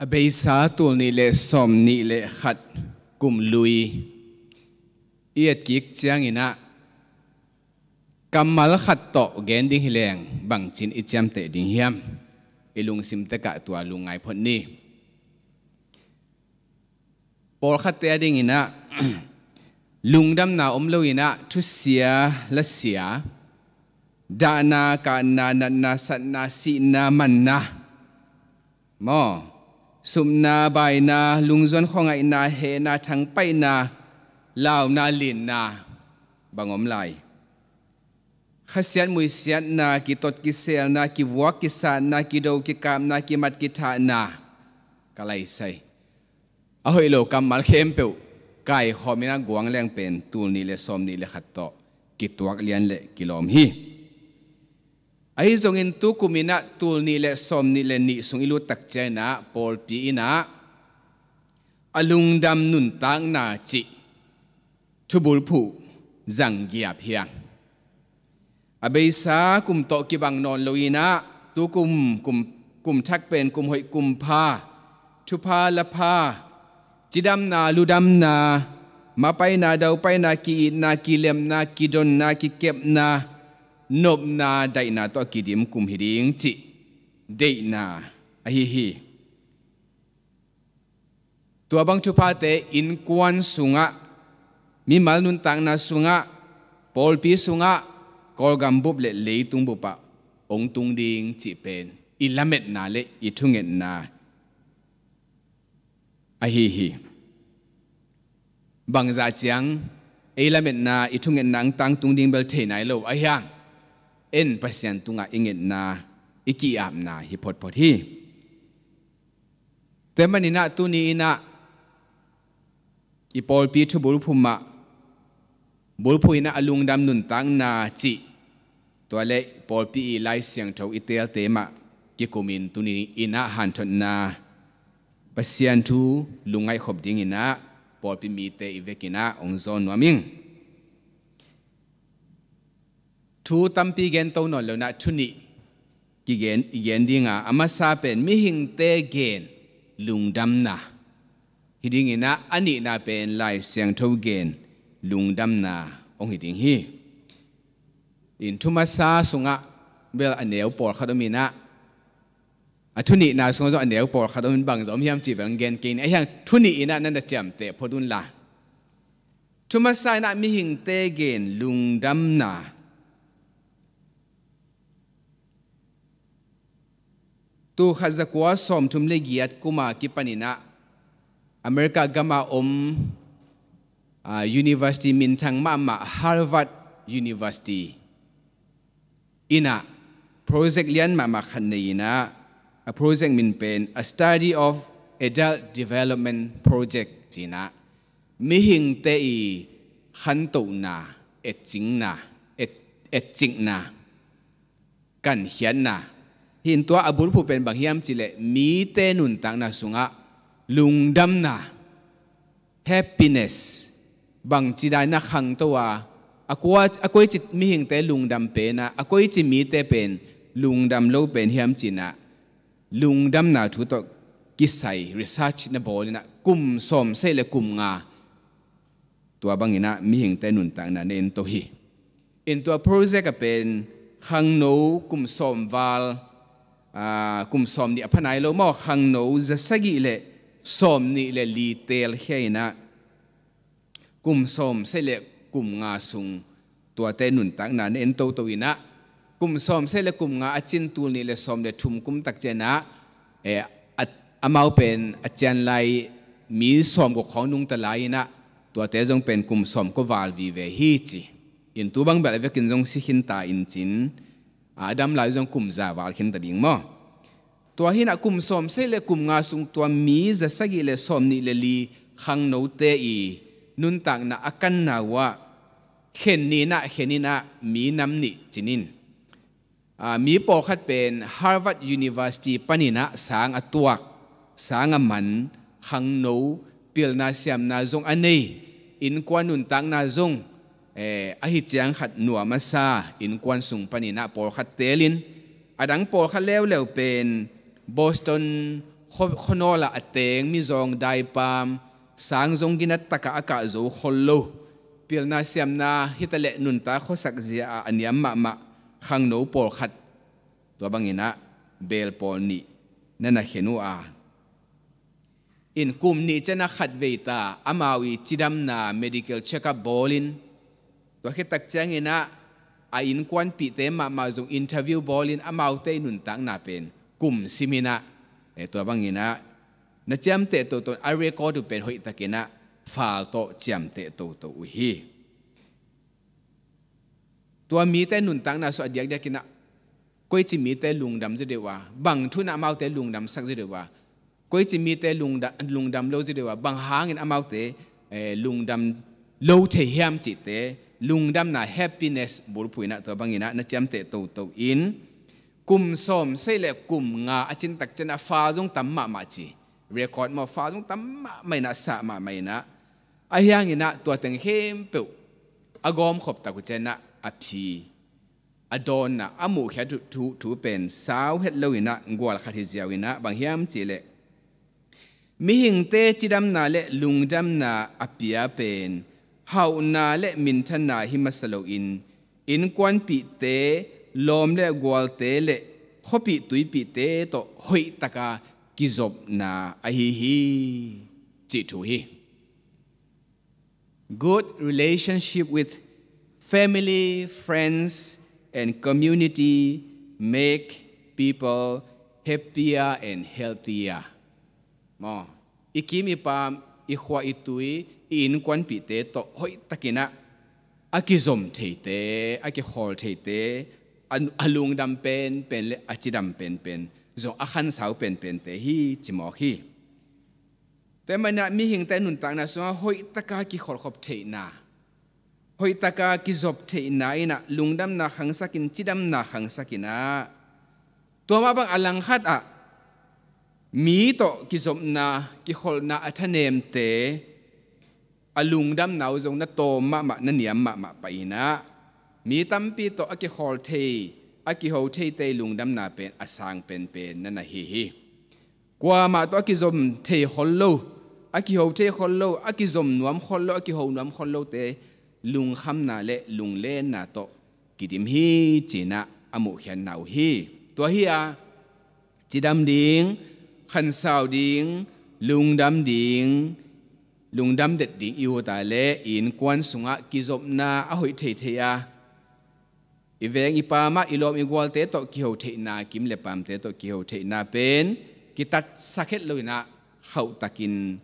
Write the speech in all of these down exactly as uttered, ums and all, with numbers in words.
A beisa tul nih le sawm nih le khat kum lui i et kik ciangin ah, kammal khat tawh gen ding hi leng bangcin i ciamteh ding hiam? I lungsim tekah tua lungngai phot ni. Pawlkhatte a dingin ah, lungdamna om loin ah, thusia, lasia, dahna, kahna, natna, satna, sihna, manna, maw, supna, baina, lungzuan khuangaihna, hehna, thangpaihna, launa, linna, bang om lai? Khasiat muisiatna, kitot kiselna, kivuak kisatna, kido kikapna, kimat kithahna, ka laisai. A hoih lo kammal khempeuh kaikhawm in ah guang leng pen tul nih le sawm nih le khat tawh kituak lian le kilawm hi. Ahi zongin tukum in ah tul nih le sawm nih le nih sung i lut tak ciangin ah pawlpi in ah a lungdam nuntakna cih thubulphuh zanggiap hi a. A beisa kum tawh kibang nawn loin ah, tukum kum, kum thak pen kum hoih kum pha, thupha lapha, cidamna ludamna, mapaina daupaina, ki-itna kilemna, kidonna kikepna, nopna daihna tawh kidim kum hi ding cih deihna ahi hi. Tua bang thuphate innkuan sungah, mimal nuntakna sungah, pawlpi sungah, Kawlgam bup le leitung bupah hong tung ding cih pen i lametna le i thungetna ahi hi. Bangzah ciang ei lametna, i thungetna hong tangtung ding bel thei nai lo ahi hang, en Pasian tungah i ngetna, i ki-apna hi photphot hi. Tua manin ah tuni in ah i pawlpi thubulphuh mah, bulphuh in ah a lungdam nuntakna cih, tua le pawlpi i Lai Siangtho i teelte mah kikumin tuni in ah hanthotna, Pasian thu lungngaih khop dingin ah pawlpi mite i vekin ah hong zawn nuam ing. Thu tampi gen to nawn lo in ah thu nih kigen, i gen ding a, a masa pen mihingte gen lungdamna hi dingin ah, a nihna pen Lai Siangtho gen lungdamna hong hi ding hi. In thu masa sungah bel a neu pawlkhat om in ah, a thu nihna sungah zong a neu pawlkhat om in, bangzah om hiam cih bel gen kei ni. Ahi hang thu nih in ah na na ciamteh phot un la. Thu masa in ah mihingte gen lungdamna. Tul khat za kua sawmthum le giat kum a kipan in ah America gam a om, ah, university minthang mahmah Harvard University in ah project lian mahmah khat nei in ah, a project min pen A Study of Adult Development Project ci in ah, mihingte i khantohna, etcingna, et, etcikna, kankhiatna. Hi in tua a bulphuh pen bang hiam cih leh mite nuntakna sungah lungdamna, happiness, bangci dan in ah khangto a, a kua, a koici mihingte lungdam pen a, a koici mite pen lungdam lo pen hiam ci in ah, lungdamna thu tawh kisai research na bawl in ah kum sawmsagih le kum nga, tua bang in ah mihingte nuntakna na en to hi. In tua project a pen khangno kum sawm val, ah, kum sawm nih a pha nai lo maw, khangno za sagih le sawm nih le li teel khia in ah, kum sawmsagih le kum nga sung tuate nuntakna na en toto in ah, kum sawmsagih le kum nga a cin tul nih le sawm le thum kum tak ciang ah, eh, a, amau pen a cian lai mi sawm guk khawng nungta lai in ah, tuate zong pen kum sawm kua val vive hi ci. In tu bang bel a vekin zong si khin ta in cin, a dam lai zong kum za val khin ta ding maw. Tua hi in ah kum sawmsagih le kum nga sung tua mi za sagih le sawm nih le li khangnote i nuntakna a kanna uh ah, khen ni in ah, khen in ah mi nam nih cin in, ah, mi pawlkhat pen Harvard University panin ah sang a tuak, sang a man, khangno, pilna siamna zong a nei, innkuan nuntakna zong, eh, ahi ciang khat nuam a sa, innkuan sung panin ah pawlkhat teelin, a dang pawlkhat leuleu pen Boston khuanawlah a teng mizawng daipam, sang zong ginat takah a kah zo khol lo, pilna siamna hitaleh nuntak khuasak zia ah a niam mahmah khangno pawlkhat, tua banginah beel pawl nih na na khen uh a, in kum nih cianah khatvei ta amau i cidamna medical check-up bawlin, tua khit tak cianginah a innkuanpihte mahmah zong interview bawlin amaute i nuntakna pen kum siminah, eh, tua banginah na ciamteh toto a record uh pen hoihtakinah file tawh ciamteh toto uh hi. Tua mite nuntakna sung a diakdiakinah koici mite lungdam zaw deuh a, bang thu inah amaute lungdamsak zaw deuh a, koici mite lungda-, lungdam lo zaw deuh a, bang hangin amaute, eh, lungdam lo thei hiam cihte, lungdamna happiness bulphuh inah tua banginah na ciamteh toto in, kum sawm sei le kum nga a cin tak cianah file zong tam mahmah ci, record maw, file zong tam mahmah inah, sah mahmah inah, ahi hanginah tua teng khempeuh a gawmkhop tak uh cianah a phi, a dawnna, a muhkhiat thu, thu, thu pen sau het lo inah gual khat hi ziau inah, bang hiam cihleh mihingte cidamna le lungdamna a pia pen hauhna le minthanna hi masa loin, innkuanpihte, lawm le gualte le khuapih tuipihte tawh hoihtaka kizopna ahi hi, cih thu hi. Good relationship with family, friends, and community make people happier and healthier. Maw, i kim i pam, i khua i tui, i innkuanpihte tawh hoihtakinah a kizom theite, a kikhawl theite, a, a lungdam penpen le a cidam penpen, zong a khansau penpente hi, cimawk hi. Tua ahih maninah mihingte nuntakna sungah hoihtaka kikholhkhop theihna, hoihtaka kizop theihna inah lungdamna khangsakin, cidamna khangsakinah, tua mah bang a langkhatah mi tawh kizopna, kikholhna a thanemte, a lungdamna uh zong na tawm mahmah, na niam mahmah pah inah, mi tampi tawh a kikhawl thei, a kiho theite lungdamna pen a sang penpen na na hi hi. Kuamah tawh a kizom thei khol lo, a kiho thei khol lo, a kizom nuam khol lo, a kiho nuam khol lote lungkhamna le lunglenna tawh kidim hi, cinah a muhkhiatna uh hi. Tua hi a, cidam ding, khansau ding, lungdam ding, lungdam det ding i ut a le, i innkuan sungah kizopna a hoih theithei a, i veng i pamah i lawm i gualte tawh kiho theihna, kim le pamte tawh kiho theihna pen kitatsak het lo inah khauhtakin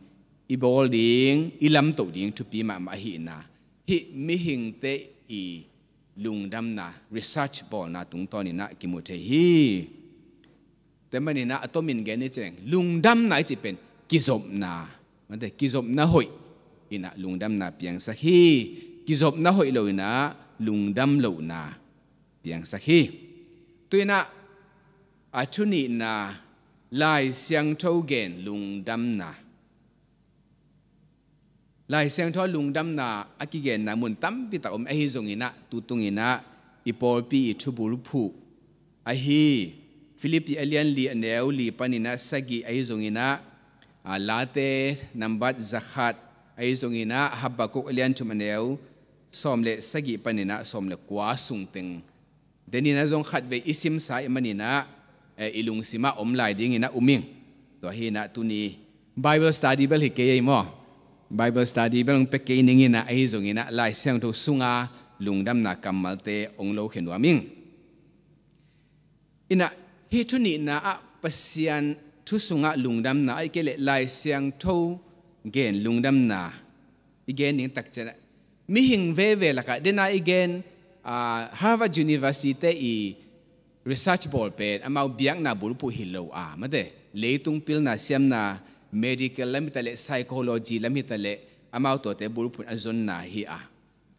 i bawl ding, i lamtoh ding thupi mahmah ahihna, hih mihingte i lungdamna research bawlna tungtawn inah kimu thei hi. Tua maninah a tomin gen ni ceng, lungdamna i cih pen kizopna, mate, kizopna hoih inah lungdamna piangsak hi. Kizopna hoih lo inah lungdam lohna piangsak hi. Tu inah a thu nihna, Lai Siangtho gen lungdamna. Lai Siangtho lungdamna a kigenna mun tampi tak om, ahi zonginah tutunginah i pawlpi i thubulphuh ahi Philippi a lian li a neu li paninah sagih, ahi zonginah, a, Late nambat zakhat, ahi zonginah Habakkuk a lian thum a neu sawm le sagih paninah sawm le kua sungteng. Deninah zong khatvei i simsa i maninah, eh, i lungsimah om lai dinginah um ing. Tua hinah tuni Bible study bel hi kei ei maw. Bible study bel hong pia kei ninginah, ahi zonginah Lai Siangtho sunga lungdamna kammalte hong lo khia nuam ing. Inah hih thu nihna ah Pasian thu sungah lungdamna, ahih kei leh Lai Siangtho gen lungdamna i gen ding tak cianah, mihing veve lakah dena i gen, ah, Harvard University i research bawl pen amau biakna bulphuh hi lo a, mate, leitung pilna siamna, medical lam hitaleh, psychology lam hitaleh, amau tuate bulphuh a zonna hi a.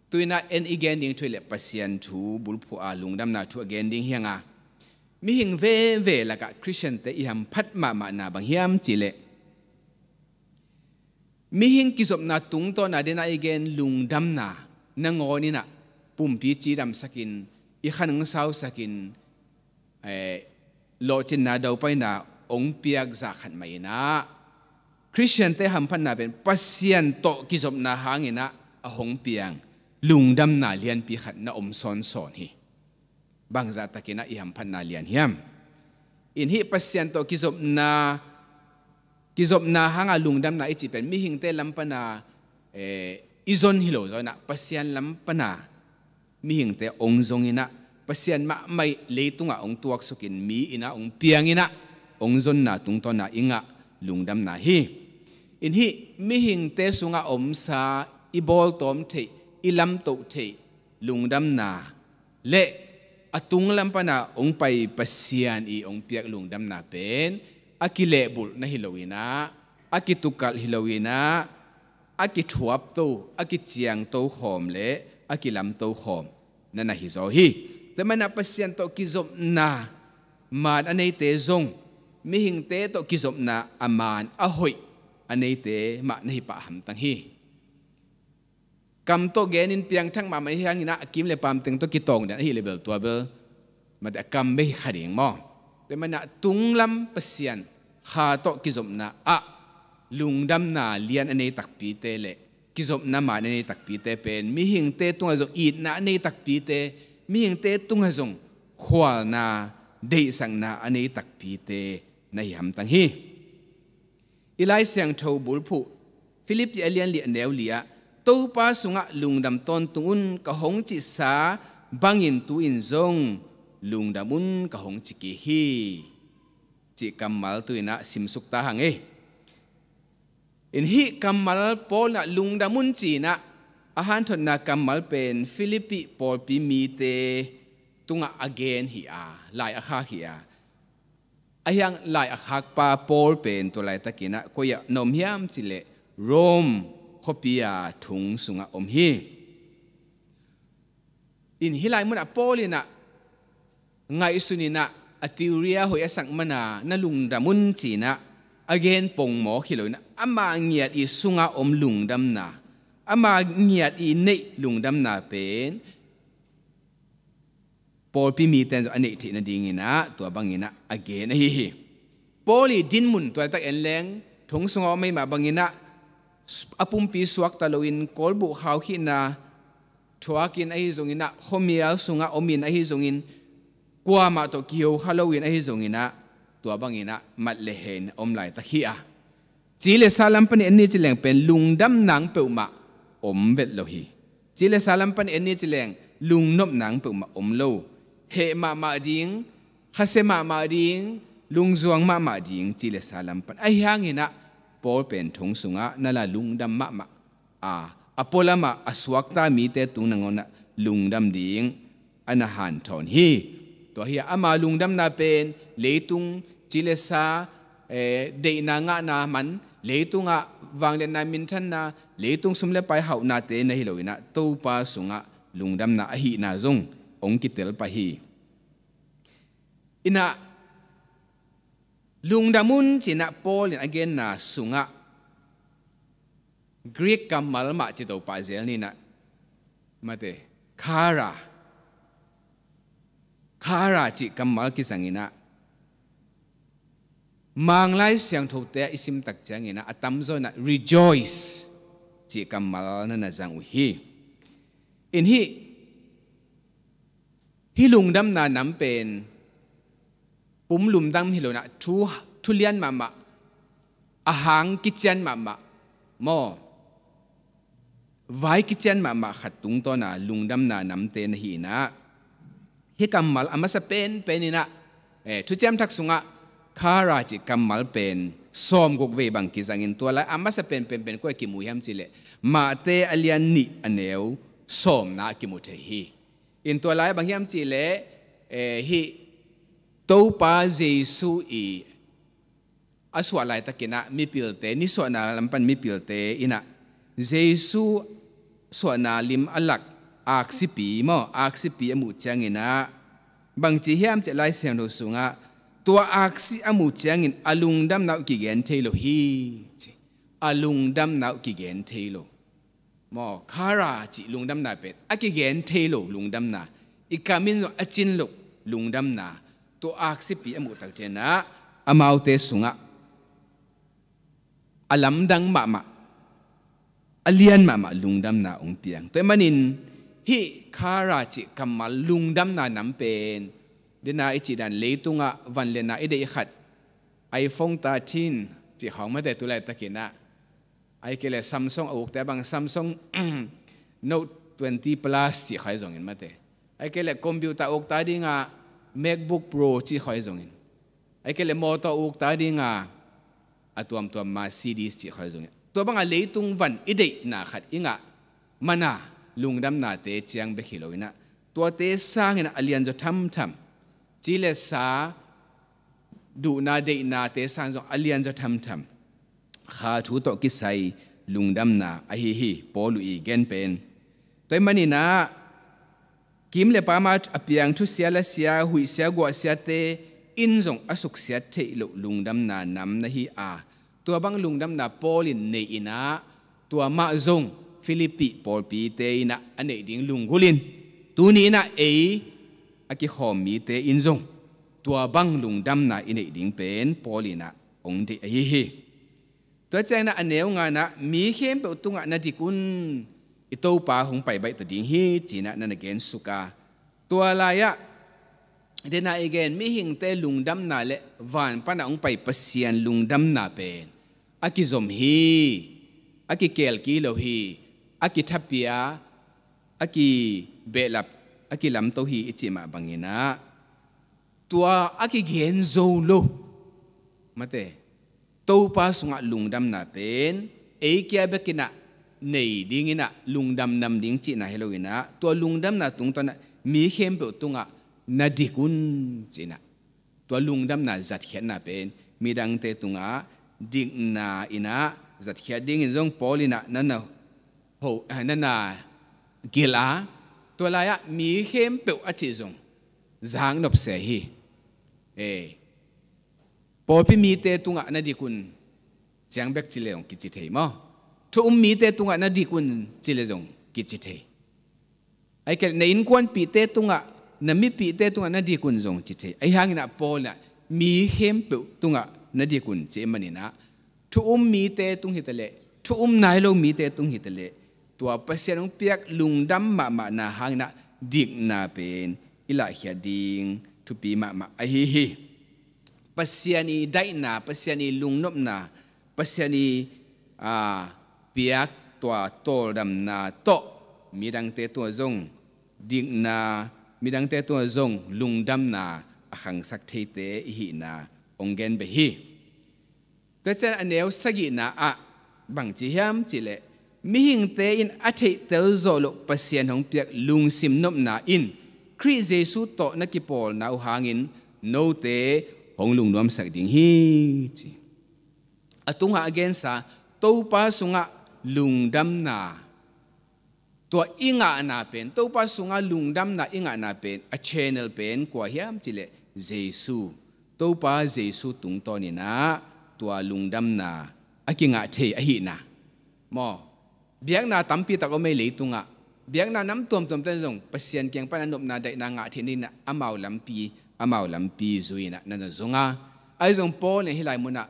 Tu inah en i gen ding thu hileh Pasian thu bulphuh a lungdamna thu a gen ding hi hang a. Mihing veve lakah Khristiante i hamphat mahmahna bang hiam cihleh, mihing kizopna tungtawna dena i gen lungdamna nangawn inah pumpi cidamsakin, i khan hong sausakin, eh, lawhcinna daupaina hong piak zah khat mah in ah, Khristiante hamphatna pen Pasian tawh kizopna hangin ah a hong piang lungdamna lianpi khat na om sawnsawn hi. Bangzah takin ah i hamphatna lian hiam? In hih Pasian tawh kizopna, kizopna hanga lungdamna i cih pen mihingte lam pana, eh, i zon hi lo zaw in ah, Pasian lam pana mihingte hong zong in ah, Pasian mahmah ih leitungah hong tuaksukin mi in ah hong piang in ah, hong zonna tungtawna i ngah lungdamna hi. In hih mihingte sungah omsa, i bawltawm theih, i lamtoh theih lungdamna le a tunglam pana hong pai Pasian ih hong piak lungdamna pen a kilehbulh na hi lo in ah, a kitukalh hi lo in ah, a kithuapto, a kiciangto khawm le a kilamto khawm na na hi zaw hi. Tua mana Pasian tawh kizopna maan a neite zong, mihingte tawh kizopna a maan a hoih a neite mah na hi pah hamtang hi. Kam tawh genin piangthak mahmah hi hangin ah, a kim le paam teng tawh kitawng den ahi le bel tua bel, mate a kam bek hi kha ding maw? Tua mana tunglam Pasian Kha tawh kizopna ah lungdamna lian a nei takpite le kizopna maan a nei takpite pen mihingte tungah zong itna a nei takpite, mihingte tungah zong khualna, deihsakna a nei takpite na hi hamtang hi. I Lai Siangtho bulphuh Philippi a lian li a neu li ah, Topa sungah lungdam tawntung un, ka hong cihsa bangin tu-in zong lungdam un ka hong ci kik hi, cih kammal tu-in ah simsuk ta hang ei. In hih kammal Paul in ah lungdam un ci-in ah a hanthotna kammal pen Philippi pawlpi mite tungah a gen hi a, lai a khak hi a. Ahi hang lai a khakpa Paul pen tua laitakin ah koi ah na om hiam cih leh Rome khuapi a thong sungah om hi. In hih lai munah Paul in ah ngaihsun in ah a theory a hoih a sak mana na lungdam un ci-in ah a gen pongmawk hi lo in ah, ama ngiat ih sungah om lungdamna, ama ngiat ih neih lungdamna pen pawlpi mite in zong a neih theih nadingin ah tua bangin ah a gen ahi hi. Paul ih dinmun tua laitak en leng, thong sungah om ahih mah bangin ah a pumpi suakta loin kawlbuh khaukhihna thuakin ahi zongin ah, khuamial sungah omin ahi zongin, kuamah tawh kiho kha loin ahi zongin ah, tua bangin ah mat le hen om laitak hi a. Ci le sa lam panin en ni ci leng pen lungdam nang peuhmah om vet lo hi. Ci le sa lam panin en ni ci leng lungnop nang peuhmah om lo. Heh mahmah ding, khasia mahmah ding, lungzuang mahmah ding ci le sa lam pan. Ahi hangin ah Paul pen thong sungah na la lungdam mahmah a, a pualam ah a suakta mite tung nangawn ah lungdam ding a na hanthawn hi. Tua hi a, ama lungdamna pen leitung ci le sa, eh, deihna ngahna man, leitungah vangliatna minthanna, leitung sum le pai hauhnate na hi lo in ah Topa sungah lungdamna ahihna zong hong kitel pah hi. In ah lungdam un ci-in ah Paul in a genna sungah Greek kammal mah ci to pah zel ni in ah, mate, chara, chara cih kammal kizang in ah, Manglai Siangthote ah i sim tak ciangin ah a tamzaw in ah rejoice cih kammal na na zang uh hi. In hih, hih lungdamna nam pen pum lungdam hi lo in ah, thu, thu lian mahmah, a hang kician mahmah maw, vai kician mahmah khat tungtawn a lungdamna namte na hi in ah, hih kammal a masa penpen in ah, eh, Thuciam Thak sungah chara cih kammal pen sawmguk vei bang kizangin, tua lai a masa penpen pen koi ah kimu hiam cih leh Mate a lian nih a neu sawmna ah kimu thei hi. In tua lai bang hiam cih leh, eh, hih Topa Jesu ih a suah laitakin ah mipilte, nisuahna lam pan mipilte in ah Jesu suahna lim a lak aksipi maw, aksipi a muh ciangin ah bangci hiam cih leh Lai Siangtho sungah tua aksi a muh ciangin a lungdamna uh kigen thei lo hi, ci. A lungdamna uh kigen thei lo. Maw, chara cih lungdamna pen a kigen thei lo lungdamna, i kam in zong a cin lo lungdamna, tua aksipi a muh tak ciangin ah amaute sungah a lamdang mahmah, a lian mahmah lungdamna hong piang. Tua ahih manin hih kara cih kammal lungdamna nam pen, dena i cih dan leitungah vangliatna i deih khat, iPhone thirteen cih khawng mate, tu laitakinah, ahih kei leh Samsung a ukte bang Samsung Note twenty Plus cih khawng hi zongin mate, ahih kei leh computer a ukte adingah MacBook Pro cih khawng hi zongin, ahih kei leh mawtaw a ukte adingah a tuamtuam Mercedes cih khawng hi zongin, tua banga leitung van i deihna khat i ngah mana lungdamnate ciang bek hi loinah, tuate sangin a lianzaw thamtham, ci le sa, duhna deihnate sang zong a lianzaw thamtham, kha thu tawh kisai lungdamna ahi hi, Paul uh i gen pen. Tua ahih maninah kim le pama a piang thusia lasia, huihsia guahsiate in zong a suksiat theih loh lungdamna nam na hi a, tua bang lungdamna Paul in nei inah, tua mah zong Philippi pawlpite inah a neih ding lunggulhin, tuni inah ei a kikhawm mite in zong tua bang lungdamna i neih ding pen Paul inah hong deih ahi hi. Tua cianginah a neu nganah mi khempeuh tungah na dik un, i Topa hong pai baih ta ding hi, cinah na na gen suk a, tua lai-ah dena i gen mihingte lungdamna le van panah hong pai Pasian lungdamna pen a kizom hi, a kikelki lo hi, a kithapia, a kibehlap, a kilamto hi i cih mah banginah, tua a kigen zo lo mate, Topa sungah lungdamna pen ei kia bekinah nei dinginah lungdam nam ding cihna hi loinah, tua lungdamna tungtawnah mi khempeuh tungah na dik un cinah, tua lungdamna zatkhiatna pen midangte tungah dikna inah zatkhiat dingin zong Paul inah na na ho, eh, na na gil a, tua lai-ah mi khempeuh a cih zong zaknop se hi. Eh, pawlpi mite tungah na dik un ciang bek ci le zong kici thei maw? Thu um mite tungah na dik un ci le zong kici thei. Ahih kei leh na innkuanpihte tungah, na mipihte tungah na dik un zong ci thei. Ahi hanginah Paul inah mi khempeuh tungah na dik un cih maninah, thu um mite tung hitaleh, thu um nai lo mite tung hitaleh, tua Pasian hong piak lungdam mahmahna hanginah dikna pen i lahkhiat ding thupi mahmah ahi hi. Pasian i daihna, Pasian i lungnopna, Pasian i, a, piak tua tawldamna tawh midangte tungah zong dikna, midangte tungah zong lungdamna a khangsak theite i hihna hong gen beh hi. Tua ciang a neu sagihna ah bang ci hiam cihleh, mihingte in a theihtel zawh loh Pasian hong piak lungsim nopna in Khrih Jesu tawh na kipawlna uh hangin note hong lungnuamsak ding hi, ci. A tungah a gensa Topa sungah lungdamna, tua i ngahna pen, Topa sungah lungdamna i ngahna pen, a channel pen kua hiam cihleh Jesu. Topa Jesu tungtawninah tua lungdamna a kingah thei ahihna maw? Biakna tampi tak om ei leitungah. Biakna nam tuamtuamte in zong Pasian kiang pana nopna daihna ngah theih nadinginah amau lampi, amau lampi zui-inah na na zong a. Ahi zong Paul in hih lai munah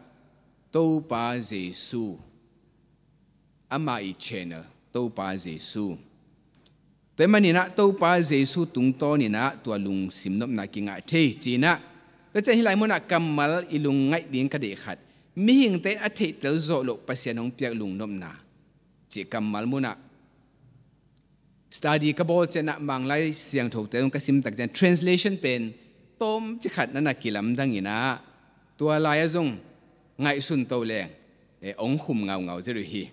Topa Jesu, ama i channel, Topa Jesu. Tua ahih maninah Topa Jesu tungtawninah tua lungsim nopna kingah thei cinah. Tua ciang hih lai munah kammal i lungngaih ding ka deih khat, mihingte in a theihtel zawh loh Pasian hong piak lungnopna cih kammal munah study ka bawl cianah Manglai Siangthote zong ka sim tak ciang translation pen tawmcik khat na na kilamdanginah, tua lai-ah zong ngaihsun to leng, eh, hong khum ngaungau zet uh hi.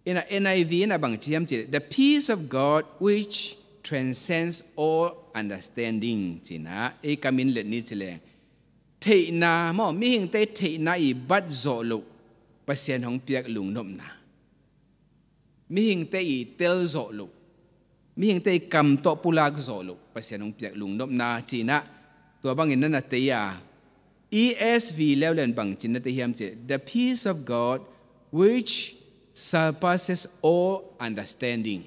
Inah N I V inah bang ci hiam cihleh, "The peace of God which transcends all understanding," cinah, ei kamin let ni ci leng, theihna maw, mihingte theihna i bat zawh loh Pasian hong piak lungnopna, mihingte i tel zawh loh, mihingte i kam tawh pulak zawh loh Pasian hong piak lungnopna cinah, tua bangin na na tei a. E S V leuleu in bang cin na tei hiam cihleh, "The peace of God which surpasses all understanding."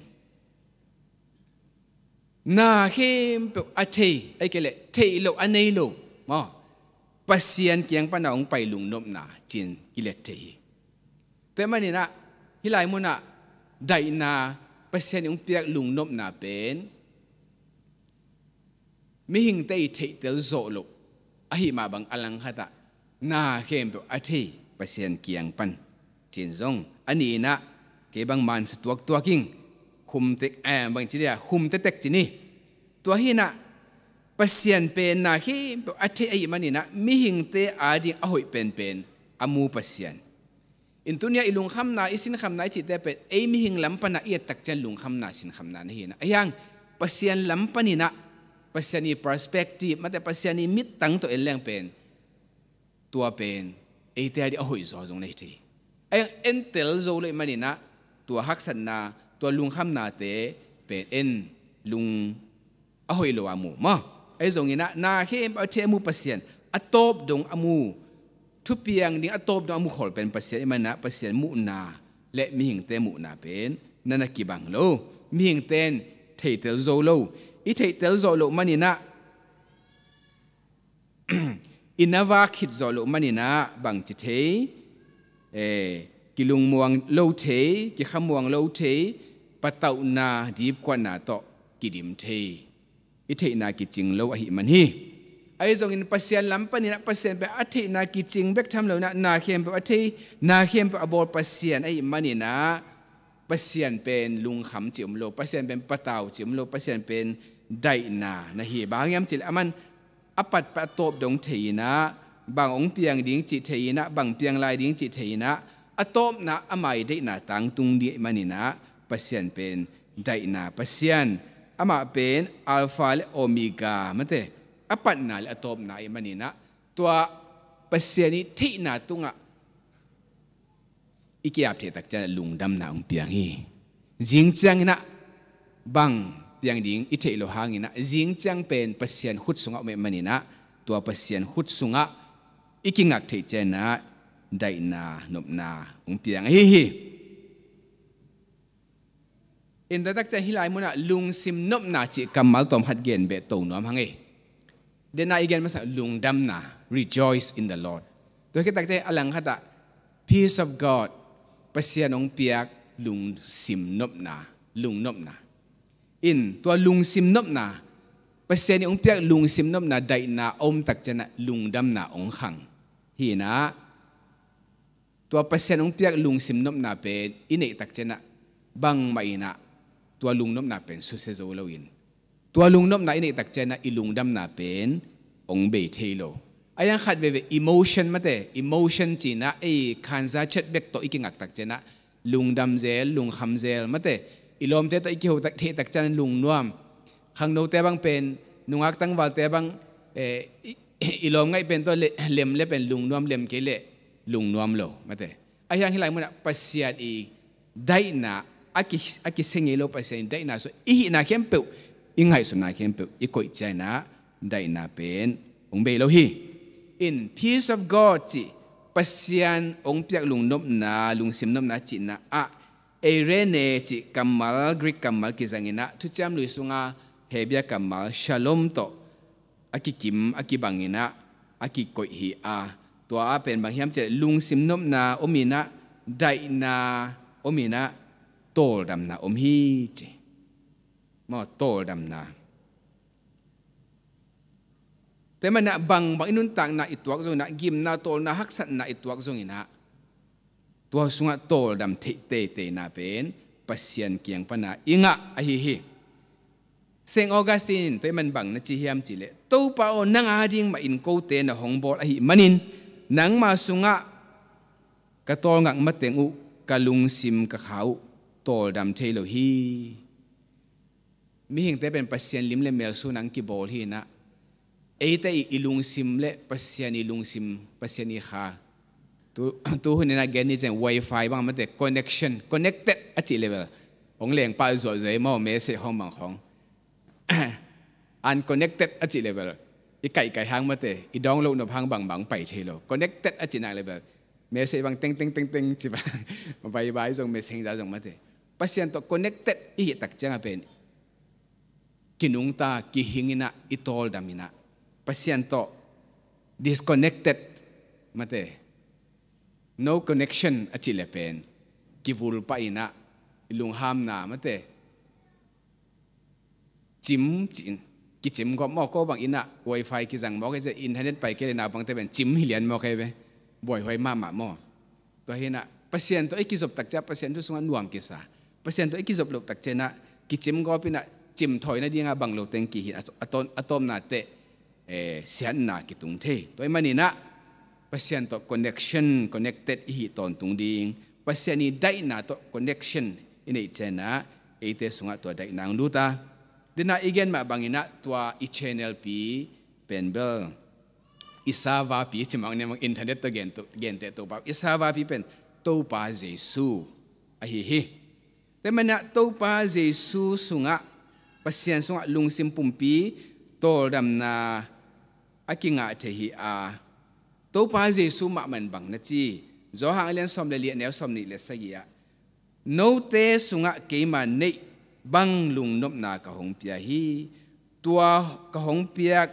Na khempeuh a thei, ahih kei leh theih loh a nei lo maw, Pasian kiang pana hong pai lungnopna ci-in kilet thei hi. Tua ahih maninah hih lai munah daihna, Pasian in hong piak lungnopna pen mihingte i theihtel zawh loh ahih mah bang a langkhatah na khempeuh a thei Pasian kiang pan ci-in zong, a nihinah kei bang mansa tuaktuak ing, khum tek, eh, bang ci dia, khum tetek ci ni. Tua hinah Pasian pen na khempeuh a thei ahih maninah mihingte ading a hoih penpen a mu Pasian. In tunia i lungkhamna, i sinkhamna i cihte pen ei mihing lam pana i et tak ciang lungkhamna, sinkhamna na hinah, ahi hang Pasian lam paninah, Pasian i perspective, mate, Pasian i mittang tawh en leng pen tua pen eite ading a hoih zaw zong na hi thei. Ahi hang entel zo lo ahih maninah tua haksatna, tua lungkhamnate pen en lung a hoih lo a mu maw. Ahi zonginah na khempeuh a thei a mu Pasian, a tawp dong a mu, thupiang ding a tawp dong a mu khol pen Pasian ahih maninah Pasian muhna le mihingte muhna pen na na kibang lo. Mihingte in theihtel zo lo. I theihtel zawh loh maninah i na vak khit zawh loh maninah bang ci thei, eh, kilungmuang lo thei, kikhamuang lo thei, patauhna, dipkuatna tawh kidim thei. I theihna kicing lo ahih man hi. Ahi zongin Pasian lam paninah Pasian pen a theihna kicing bek tham loinah na khempeuh a thei, na khempeuh a bawl Pasian ahih maninah Pasian pen lungkham ci om lo, Pasian pen patau ci om lo, Pasian pen daihna na hi. Bang hang hiam cihleh aman a patpat a tawp dong thei inah, bang hong piang ding cih thei inah, bang piang lai ding cih thei inah, a tawpna ama i daihna tangtung ding ahih maninah Pasian pen daihna Pasian, amah pen Alpha le Omega, mate, a patna le a tawpna ahih maninah tua Pasian i theihna tungah i ki-ap theih tak ciangin lungdamna hong piang hi. Zing cianginah bang piang ding i theih loh hanginah zing ciang pen Pasian khut sungah om ahih maninah tua Pasian khut sungah i kingak theih cianginah daihna nopna hong piang ahi hi. In tua tak ciang hih lai munah lungsim nopna cih kammal tawmkhat gen beh to nuam hang ei. Dena i gen masa lungdamna, rejoice in the Lord. Tua khit tak ciang a langkhatah peace of God, Pasian hong piak lungsim nopna, lungnopna. In tua lungsim nopna, Pasian in hong piak lungsim nopna daihna a om tak cianah lungdamna hong khang. Hinah tua Pasian hong piak lungsim nopna pen i neih tak cianah bangmah inah tua lungnopna pen susia zo loin, tua lungnopna i neih tak cianah i lungdamna pen hong bei thei lo. A yang khat veve emotion, mate, emotion cinah ei khanza chet bek tawh i kingak tak cianah lungdam zel, lungkham zel, mate, i lawmte tawh i kiho tak, theih tak cianah lungnuam. Khangnote bang pen, nungak tangvalte bang, eh, i, i lawm ngaih pen tawh le, lem le pen lungnuam, lem kei leh lungnuam lo, mate. Ahi hang hih lai munah Pasian i daihna, a ki, a kisia ngei lo Pasian i daihna sung i hihna khempeuh, i ngaihsutna khempeuh i koih cianginah daihna pen hong bei lo hi. In peace of God cih Pasian hong piak lungnopna, lungsim nopna cihna ah eirene cih kammal, Greek kammal kizanginah Thuciam Lui sunga Hebia kammal shalom tawh a kikim, a kibanginah a kikoih hi a, tua ah pen bang hiam cihleh lungsim nopna ominah, daihna ominah, tawldamna om hi ci. Maw, tawldamna. Tua ahih maninah bangbang i nuntakna i tuak zonginah, gimna, tawlna, haksatna i tuak zonginah tua sungah tawldam theih teiteina pen Pasian kiang pana i ngah ahi hi. Saint Augustine in tua ahih man bang na ci hiam cihleh, Topa aw, nang ading mah in kote na hong bawl ahih manin nangma sungah ka tawlngak mateng uh ka lungsim ka kha uh tawldam thei lo hi. Mihingte pen Pasian lim le mel sungah kibawl hinah, eite i, i lungsim le Pasian i lungsim, Pasian i kha. Tu, tu hun inah gen ni ciang wifi bang mate, connection, connected a cih level. Hong leng pah zuahzuah i maw, message hong bang khong. Unconnected a cih level. I kaihkaih hang mate, i download nop hang bangbang pai thei lo. Connected a cih nak level. Message bang teng teng teng teng ci bang bye bye zong, messenger zong mate. Pasian tawh connected i hih tak ciang a pen kinungta, kihinginah, i tawldaminah, Pasian tawh disconnected, mate, no connection a cih le pen kivul pah in ah, i lunghamna, mate, cim, cim, kicim gawp maw, ko bang in ah wifi kizang maw, kei internet pai kei le naupangte pen cim hi lian maw, kei ve, buaihuai mahmah maw. Tua hi in ah Pasian tawh i kizop tak ciang Pasian thu sungah nuam kisa, Pasian tawh i kizop loh tak ciang ah kicim gawp in ah cimthawi nading a bang lo teng kihi a, a tawm, a tawpna teh, eh, siatna kitung thei. Tua ahih manin ah Pasian tawh connection, connected i hih tawntung ding, Pasian i daihna tawh connection i neih ciang ah eite sungah tua daihna hong lut a. Tua in ah i gen mah bangin ah tua i channel pi pen bel i server pi ci mawk ni maw, internet tawh gen to, genteh Topa, i server pi pen Topa Jesu ahi hi. Tua ahih manin ah Topa Jesu sungah, Pasian sungah lungsim pumpi tawldamna a kingah thei hi a, Topa Jesu mahmah in bang na ci, Johan a lian sawm le li, a neu sawmnih le sagih ah, note sungah keima neih bang lungnopna ka hong pia hi. Tua ka hong piak,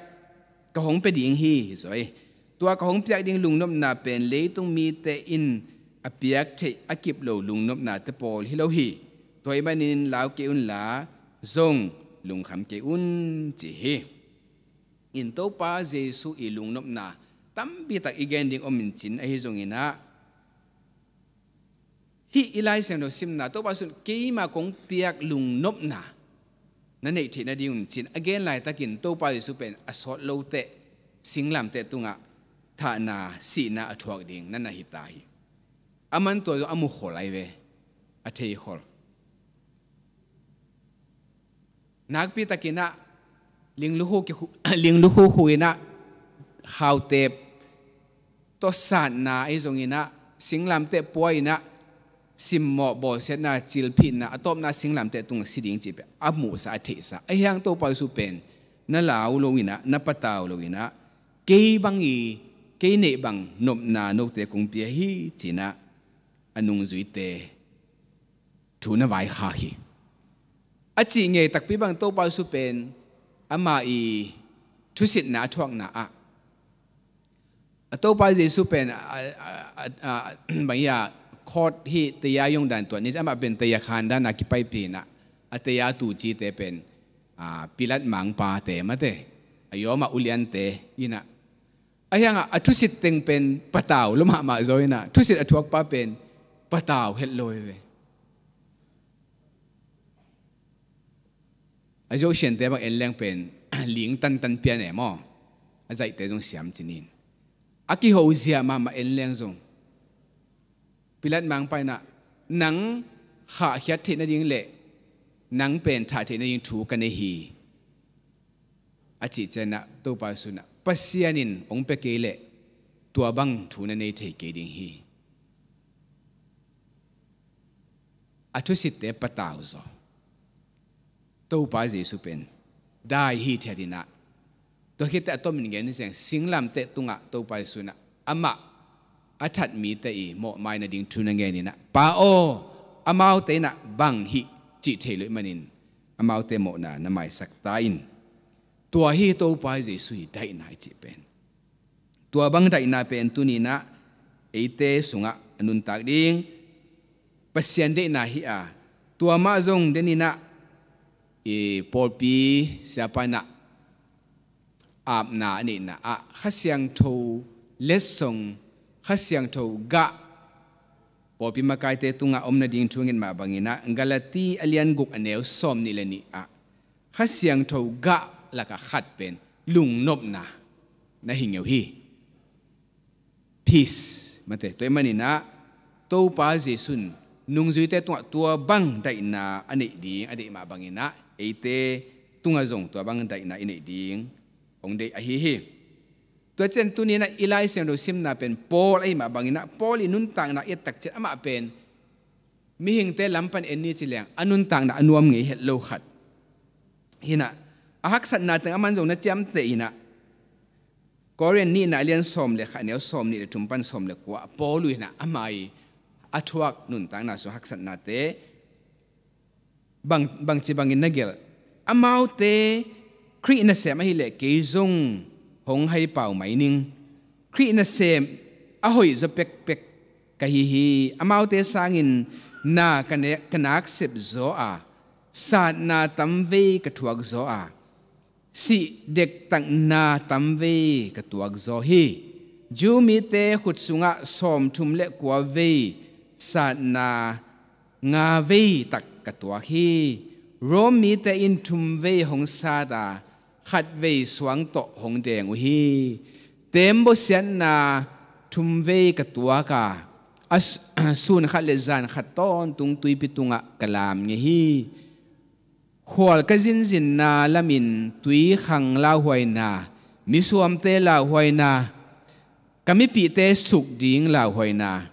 ka hong pia ding hi, hi zaw hi. Tua ka hong piak ding lungnopna pen leitung mite in a piak theih a kip lo lungnopnate pawl hi lo hi. Tua ahih manin lau kei unla, zong lungkham kei un, ci hi. In Topa Jesu i lungnopna tampitak i gen ding om in cin, ahi zongin ah hih i Lai Siangtho simna, Topa Jesu in keima kong piak lungnopna na neih theih nadingun cin a gen laitakin Topa Jesu pen a sawt lote, singlamteh tungah thahna, sihna a thuak ding na na hi ta hi. Aman tua zong a mukhol ahi ve, a theikhol. Nakpi takin ah linglukhu kikhu, linglukhu khu in ah khautep tawh satna ahi zongin ah, singlamteh pua in ah simmawh, bawlsiatna, cilphitna, a tawpna singlamteh tungah si ding cih pen a muhsa, a theihsa. Ahi hang Topa Jesu pen na lau lo in ah, na patau lo in ah, kei bang i, kei neih bang nopna note kong pia hi, ci in ah a nungzuite thu na vaikhak hi. A cih ngei takpi bang Topa Jesu pen ama i thusitna a thuakna ah, a Topa Jesu pen a, a, a, a, bang hi a, khawt hi taya yong dan tuan ni, amah pen taya khan dan a kipaipih in ah, a taya tucite pen, a, Pilat mangpate, mate, a Roma uliante in ah, ahi hang ah a thusit teng pen patau lo mahmah zaw in ah, thusit a thuakpa pen patau het lo hi ve. A Zosiante bang en leng pen ling tantan pian e maw, a zaihte zong siam cinin, a kiho zia mahmah en leng zong Pilat mangpa in ah, nang khahkhiat theih nading le nang pen thah theih nading thu ka nei hi, a cih ciang ah Topa Jesu in ah, Pasian in hong pia kei leh tua bang thu na nei thei kei ding hi. A thusitte patau zaw. Topa Jesu pen dai hithiat in ah, tua khitteh a tomin gen hi ciang, singlamteh tungah Topa Jesu in ah amah a that mite i mawhmai nading thu na ngen in ah, Pa aw, amaute in ah bang hih cih thei lo ahih manin amaute mawhna na maisak ta in. Tua hi Topa Jesu i daihna i cih pen. Tua bang daihna pen tuni in ah eite sungah a nuntak ding Pasian deihna hi a, tua mah zong den in ah, i pawlpi siapa in ah apna a neihna ah Kha Siangtho letsong, Kha Siangtho gah pawlpi makaite tungah om nading thu nget mah bangin ah, Galati a lian guk a neu sawmnih le nih ah, Kha Siangtho gah lakah khat pen lungnopna na hi ngeu hi. Peace, mate. Tua ahih manin ah Topa Jesu in nungzuite tungah tua bang daihna a neih ding a deih mah bangin ah, eite tungah zong tua bang daihna i neih ding hong deih ahi hi. Tua ciang tuni in ah i Lai Siangtho simna pen Paul ahih mah bangin ah, Paul i nuntakna i et tak ciang amah pen mihingte lam pan en ni ci leng a nuntakna a nuam ngei het lo khat hi in ah, a haksatna teng aman zong na ciamteh in ah, Korin nihna a lian sawm le khat, a neu sawmnih le thum pan sawm le kua, Paul in ah ama i a thuak nuntakna sung haksatnate bang, bangci bangin na gelh? Amaute Khrih nasem ahih leh kei zong hong haipau mai ning. Khrih nasem a hoih zaw pekpek ka hi hi. Amaute sangin na ka ne-, ka nak sep zaw a, satna tamvei ka thuak zaw a, sih dektakna tamvei ka tuak zaw hi. Jew mite khut sungah sawmthum le kua vei satna nga vei tak ka tuak hi. Rom mite in thum vei hong sat a, khat vei suang tawh hong deng uh hi. Teembaw siatna thum vei ka tuak a, a s-, sun khat le zan khat tawntung tuipi tungah ka lam ngei hi. Khual ka zinzinna lamin tuikhang lauhuaina, misuamte lauhuaina, ka mipihte suk ding lauhuaina,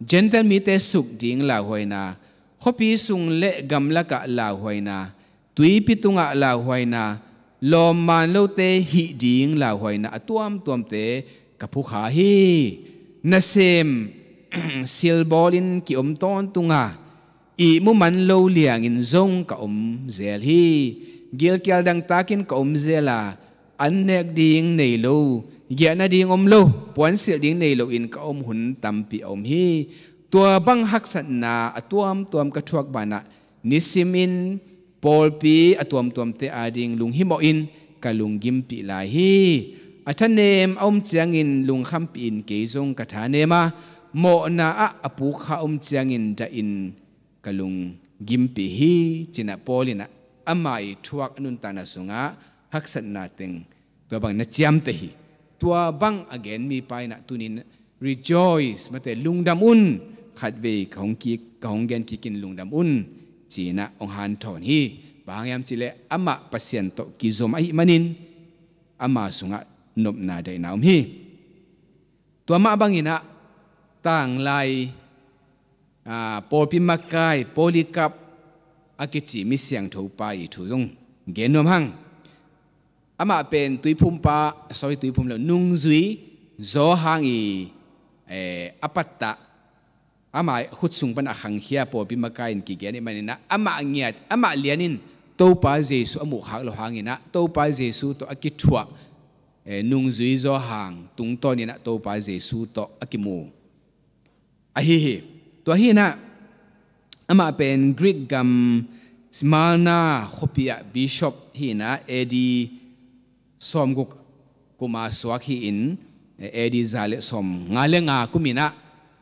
Gentile mite suk ding lauhuaina, khuapi sung le gamlakah lauhuaina, tuipi tungah lauhuaina, lawmman lote hih ding lauhuaina a tuamtuamte ka phukha hi. Nasem silbawlin ki-om tawntunga, ihmu man lo liangin zong ka om zel hi. Gilkial dangtakin ka om zel a, an nek ding nei lo, giahna ding om lo, puansilh ding nei loin ka om hun tampi a om hi. Tua bang haksatna a tuamtuam ka thuak banah nisimin pawlpi a tuamtuamte ading lunghimawhin ka lunggimpih lai hi. A thanem a om ciangin lungkhampihin kei zong ka thanem a, mawhna ah a pukha a om ciangin dahin ka lunggimpih hi, cinah Paul inah ama i thuak a nuntakna sungah haksatna teng tua bang na ciamteh hi. Tua bang a gen mipa inah tunin rejoice, mate lungdam un, khatvei ka hong kik, ka hong gen kikin lungdam un, cinah hong hanthawn hi. Bang hang hiam cihleh amah Pasian tawh kizom ahih manin ama sungah nopna daihna om hi. Tua mah banginah tanglai, aa, pawlpi makai Polycarp a kici misiangtho pa i thu zong gen nuam hang. Amah pen tuiphumpa, sorry, tuiphum lo, nungzui zaw hang i, eh, a pattah, amah khutsung pan a khangkhia pawlpi makai in kigen i maninah amah ngiat, amah lianin Topa Jesu a muhkhak lo hanginah Topa Jesu tawh a kithuah, eh, nungzui zaw hang tungtawninah Topa Jesu tawh a kimu ahi hi. Tua hinah amah pen Greek gam Smyrna khuapi ah bishop hinah A D sawmguk kuma suak hi-in, eh, A D za le sawmnga le nga kuminah,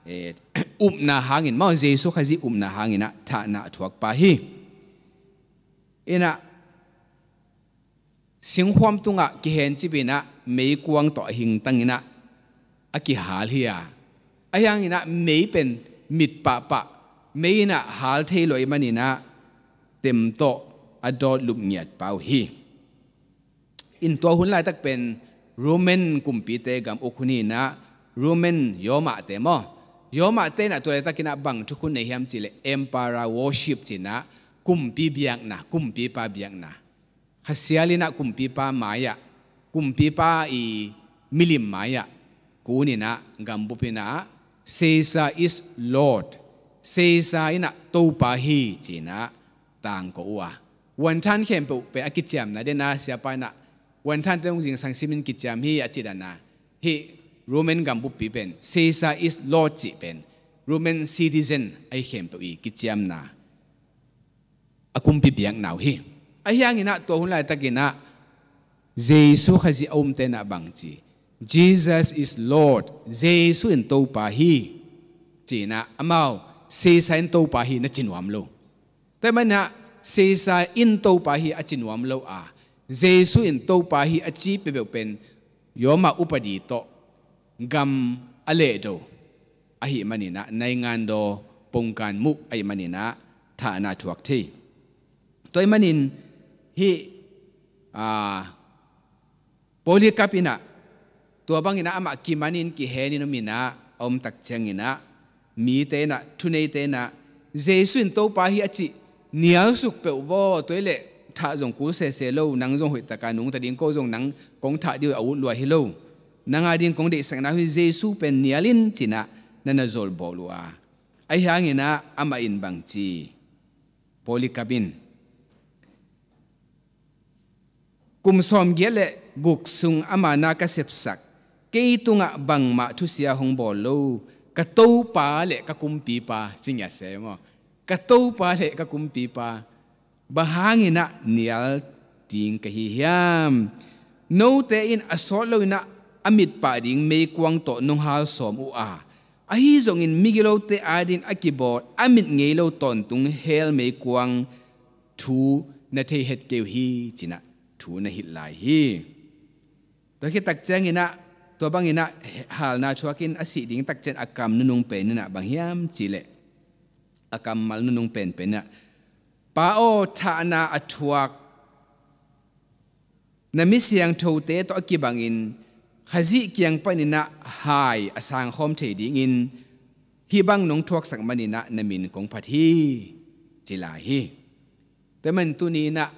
eh, upna hangin, maw Jesu Khazih upna hanginah thahna a thuakpa hi. Inah singkhuam tungah kihencipinah meikuang tawh a hingtanginah a kihal hi a, ahi hanginah mei pen mit pahpah, mei inah hal thei lo i maninah tem tawh a dawt lup ngiat pau hi. In tua hun laitak pen Roman kumpite gam uk hun hinah Roman Yawmahte maw, Yawmahte inah tua laitakinah bang thukhun nei hiam cihleh emperor worship cinah kumpi biakna, kumpipa biakna. Khasial inah kumpipa mai-ah, kumpipa i milim mai-ah kuninah gambup inah Caesar is Lord, Caesar inah Topa hi cinah tangko uh a, wanthan khempeuh pen a kiciamna dena siapa inah wanthante hong zingsang simin kiciam hi a ci dana. Hih Roman gambuppi pen Caesar is Lord cih pen Roman citizen ahi khempeuh i kiciamna a kumpi biakna uh hi. Ahi hanginah tua hun laitakinah Jesu Khazih a umte inah bang ci, Jesus is Lord, Jesu in Topa hi, cinah amau Caesar in Topa hi na ci nuam lo. Tua hi manah Caesar in Topa hi a ci nuam lo a, Jesu in Topa hi a ci peuhpeuh pen Yawmah upadi tawh gam a lehdo ahih maninah naingandaw pongkan muh ahih maninah thahna thuak thei. Tua ahih manin hih, aa, Polycarp inah tua banginah amah kimanin kihenin om inah a om tak cianginah mite inah, thuneite inah Jesu in Topa hi a cih nialsuk peuh vaw, tua hileh thah zong kul sese lo, nang zong hoihtaka nungta ding, ko zong nang kong thah dih uh a ut lua hi lo, nang a ding kong deihsakna uh hi, Jesu pen nial in cinah na na zolbawl uh a. Ahi hanginah amah in bang ci, Polycarp in, kum sawmgiat le guk sung ama na ka sepsak Kei tungah bangmah thusia hong bawl lo, ka Topa le ka Kumpipa, ci ngiat se maw. Ka Topa le ka Kumpipa, bang hangin ah nial ding ka hi hiam? Note in a sawt loin ah a mitpah ding meikuang tawh nong halsawm uh a, ahi zongin migilote adingin a kibawl a mit ngei lo tawntung hell meikuang thu na thei het kei uh hi, ci-in ah thu na hilh lai hi. Tua khit tak ciangin ah, tua bangin ah halna thuakin a sih ding tak ciang a kam nunung pen in ah bang hiam cih leh, a kammal nunung penpen in ah, Pa aw, thahna a thuak na mi siangthote tawh a kibangin Khazih kiang panin ah hai a sangkhawm thei dingin hih bang nong thuaksak manin ah na min kong phat hi, ci lai hi. Tua ahih manin tuni in ah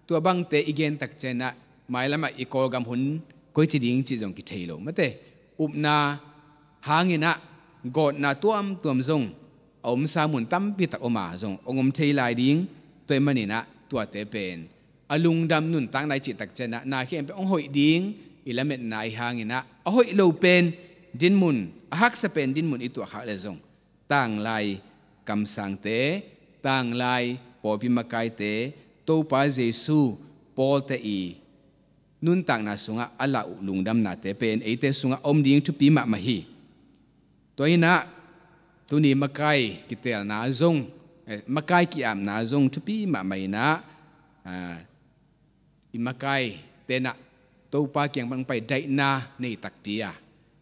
tua bangte i gen tak ciang ah mailam ah i Kawlgam hun koici ding cih zong kithei lo mate. Upna hangin ah gawtna tuamtuam zong a omsa mun tampi tak om a, zong hong om thei lai ding. Tua ahih manin ah tuate pen a lungdam nuntakna i cih tak ciang ah na khempeuh hong hoih ding i lametna ahih hangin ah, a hoih lo pen dinmun, a haksa pen dinmun i tuahkhak leh zong tanglai kamsangte, tanglai pawlpi makaite, Topa Jesu pawlte i nuntakna sungah a lah uh lungdamnate pen eite sungah om ding thupi mahmah hi. Tua in ah tuni makai kitelna zong, eh, makai ki-apna zong thupi mahmah in ah, ah, i makaite in ah Topa kiang pan hong pai daihna nei takpi a,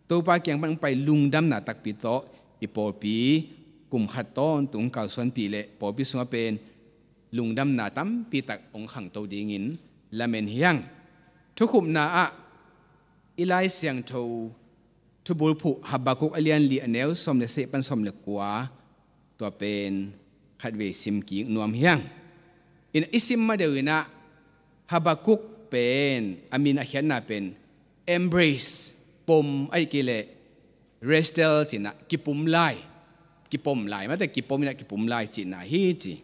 Topa kiang pan hong pai lungdamna takpi tawh i pawlpi kum khat tawntung kalsuanpih leh pawlpi sungah pen lungdamna tampi tak hong khangto dingin lamen hi hang. Thukhupna ah i Lai Siangtho thubulphuh Habakkuk a lian li a neu sawm le sagih pan sawm le kua, tua pen khatvei sim kik nuam hi hang. In i sim ma deuh in ah Habakkuk pen a min a khiatna pen embrace, pom, ahih kei leh wrestle ci-in ah kipum lai, kipom lai mate, kipom in ah kipum lai cihna hi ci.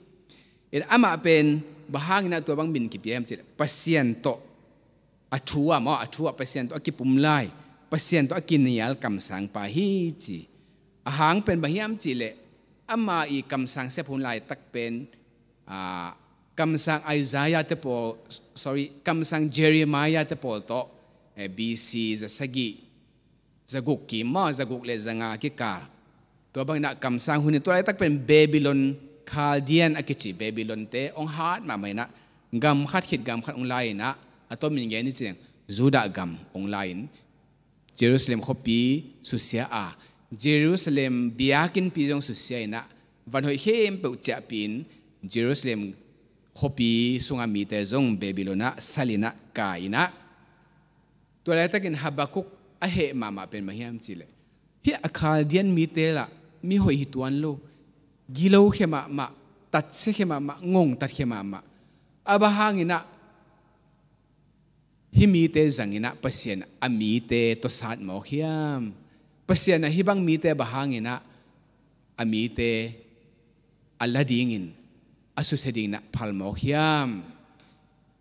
In amah pen bang hangin ah tua bang min kipia hiam cih leh Pasian tawh a thu ah maw, a thu ah Pasian tawh a kipum lai, Pasian tawh a kinial kamsangpa hi ci. A hang pen bang hiam cih leh ama i kamsang sep hun laitak pen, ah, kamsang Isaiah te pawl, sorry, kamsang Jeremiah te pawl tawh, eh, B C za sagih, za guk kim maw, za guk le za nga kikal. Tua bangin ah kamsang hun in tua laitak pen Babylon, Chaldean a kici Babylon te hong hat mahmah in ah gam khat khit gam khat hong lai in ah, a tomin gen ni ciang Judah gam hong lai in Jerusalem khuapi susia a, Jerusalem biakinnpi zong susia in ah van hoih khempeuh ciahpih in Jerusalem khuapi sunga mite zong Babylon ah sal in ah kai in ah, tua laitakin Habakkuk a heh mahmah pen bang hiam cih leh, hih a Chaldean mite lah mi hoih hi tuan lo, gilo khia mahmah, tatsia khia mahmah, ngongtat khia mahmah. A bang hangin ah hih mite zangin ah Pasian a mite tawsat mawk hiam? Pasian a hih bang mite bang hangin ah a mite a la dingin, a susia dingin ah phal mawk hiam?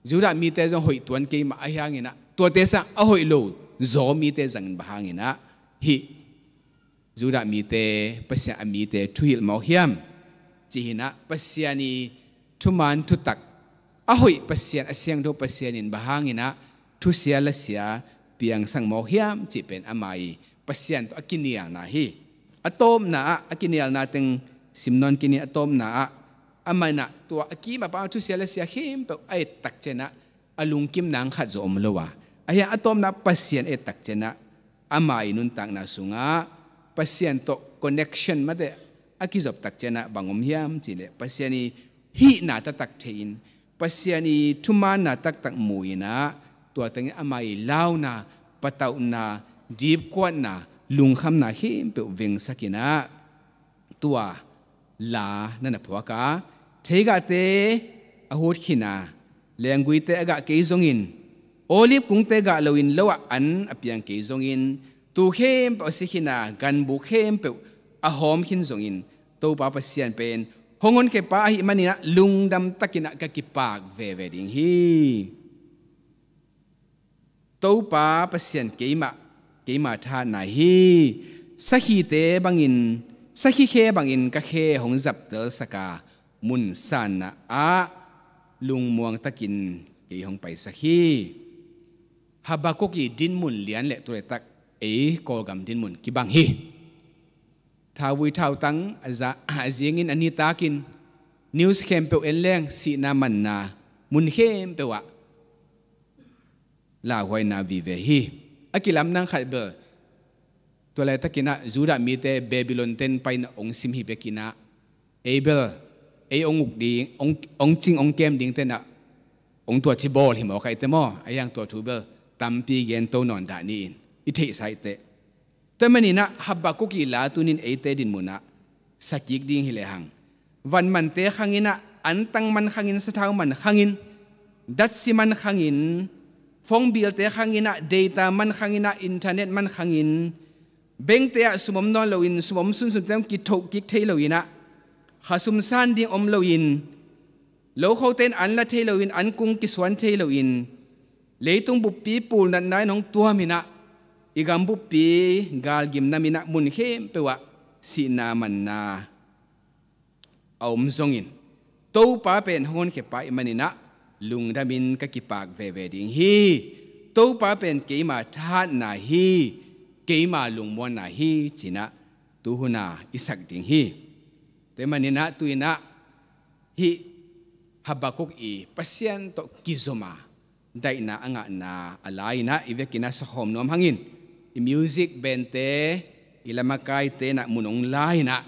Judah mite zong hoih tuan kei mah ahih hangin ah tuate sang a hoih lo zaw mite zangin bang hangin ah hih Judah mite Pasian a mite thuhilh mawk hiam? Cih hi in ah Pasian i thuman thutak, a hoih Pasian, a siangtho Pasian in bang hangin ah thusia lasia piangsak mawk hiam cih pen ama i Pasian tawh a kinialna hi. A tawpna ah, a kinialna teng sim nawn kei ni, a tawpna ah amah in ah tua a kim a pam thusia lasia khempeuh a et tak ciang ah a lungkim nang khat zaw om lo a, ahi hang a tawpna ah Pasian a et tak ciang ah ama i nuntakna sungah Pasian tawh connection mate a kizop tak ciang ah bang om hiam cih leh Pasian i hihna taktak thei in, Pasian i thumanna taktak mu in ah, tua teng in ama i launa, patauhna, dipkuatna, lungkhamna khempeuh vengsak in ah tua la na na phuak a, theigahte a hut khin a, lengguite a gah kei zongin, olive kungte gah loin lo ah an a piang kei zongin, tuu khempeuh a si khin a, ganbuk khempeuh a hawm khin zongin, Topa Pasian pen hong honkhia pa ahih manin ah lungdam takin ah ka kipak veve ding hi. Topa Pasian keimah keima thahatna hi. Sakhite bangin, sakhi khe bangin ka khe hong zaptelsak a, mun sanna ah lungmuang takin kei hong paisak hi. Habakkuk i dinmun lian le tu laitak ei Kawlgam dinmun kibang hi. Thauvui thautang a za a zingin a nitakin news khempeuh en leng sihna manna mun khempeuh ah lauhuaina vive hi. A kilamdang khat bel tua laitakin ah Judah mite Babylon ten paina ong sim hi bekin ah ei bel ei ong uk ding, ong, ong cing ong kem ding tenah ong tua ci bawl hi maw kaite maw? A hiang tua thu bel tampi gen to nawn dah ni-in i theihsa i teh. Tua maninah Habakkuk i la tunin eite dinmunah sakik ding hi lehang, van mante khanginah, antang man khangin, sathau man khangin, datsi man khangin, phone bill-te khanginah, data man khanginah, internet man khangin, bankte ah sum om nawn loin, sum om sunsunte hong kithoh kik thei loinah, khasum san ding om loin, lokhote in an la thei loin, an kung kisuan thei loin, leitung buppi pulnatna in hong tuaminah, i gam buppi galgimna minah mun khempeuh ah sihna manna a om zongin, Topa pen hong honkhia pa i maninah lungdamin ka kipak veve ding hi. Topa pen keima thahatna hi, keima lungmuanna hi, cinah tuhuna i sak ding hi. Tua maninah tuinah hih Habakkuk i Pasian tawh kizoma daihna a ngahna a la-inah i vekinah sakhawm nuam hangin, i music band-te, i lamakaite nah mun ong la-inah,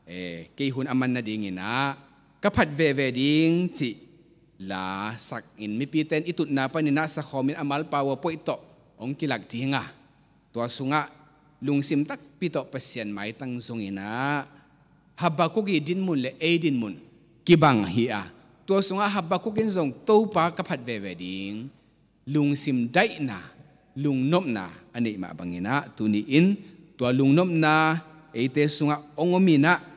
eh, kei hun a man nadinginah ka phat veve ding cih la sakin mipite in i tutna paninah sakhawmin a malpau a poih tawh ong kilak dinga, tua sungah lungsim takpi tawh Pasian maitang zonginah Habakkuk i dinmun le ei dinmun kibang hi a, tua sungah Habakkuk in zong Topa ka phat veve ding lungsim daihna, lungnopna a neih mah banginah tuni-in tua lungnopna eite sungah ong ominah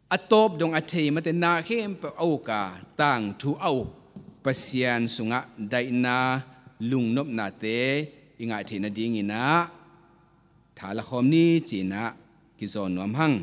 a tawp dong a thei mate na khempeuh a uk a, tangthu a uk Pasian sungah daihna, lungnopnate i ngah theih nadinginah tha lakhawm ni cinah kizawn nuam hang.